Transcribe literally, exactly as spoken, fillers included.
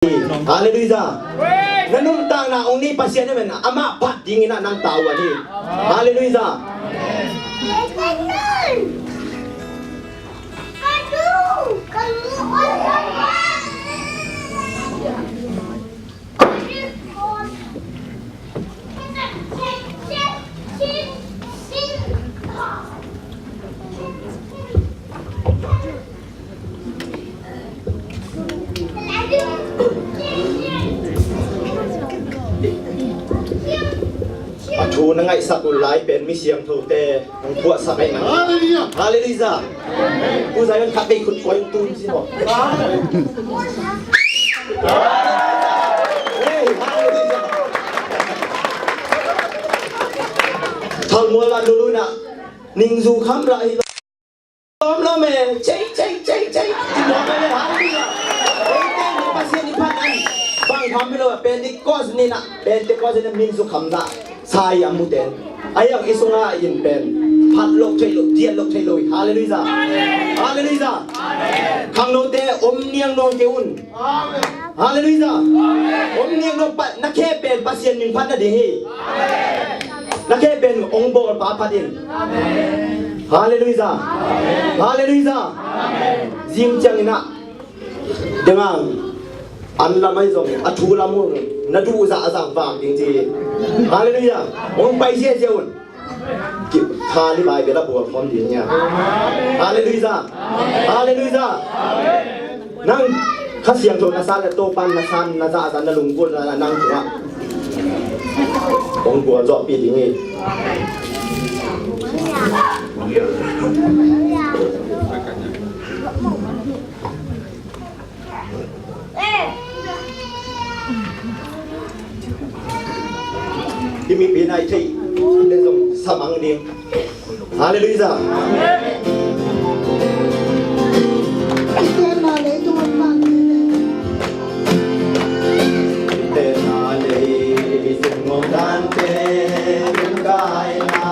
Halleluijah. Na nuntakna hong nei Pasian in amah phat dingin ah nang tavuan hi. Halleluijah. A thu na ngaihsak uh lai pen mi siangthote hong phuahsak ahih man. Halleluijah. Halleluijah. U Zion khat vei khut koi tung si maw. Hey, halleluijah. Thalmual a nuluna ningzu kham rah hi lo. Lawm lawm e, cei, cei, cei, cei. Ci lawm e, halleluijah. Eite ni Pasian i phat an. Bang kham hi lo, Pentecost ni na, Pentecost ni na min zu kham za. Sa i a mute. A yak i sunga in pen phat lok thei lo, diat lok thei lo hi. Halleluijah. Halleluijah. Khangnote om niang nuam kei un. Halleluijah. Om niang nuam pa, na khe pen Pasian min phat na ding hi. Na khe pen hong bawl pa phat in. Halleluijah. Halleluijah. Zing ciangin ah, deng ang, an lam ahi zong a thu lam un na duh zahzah vak ding ci. Halleluijah. Hong pai ziahziah un. Kha li Bible a bual khawm ding nia. Halleluijah. Halleluijah. Nang Kha Siangtho na sa le Topa'n na san, na zahzah, na lunggulh na nang tungah hong gual zawhpih ding hi. Hih mipi nai thei le zong sa mang ding. Halleluijah. Tena lei tung om dante tung kai na.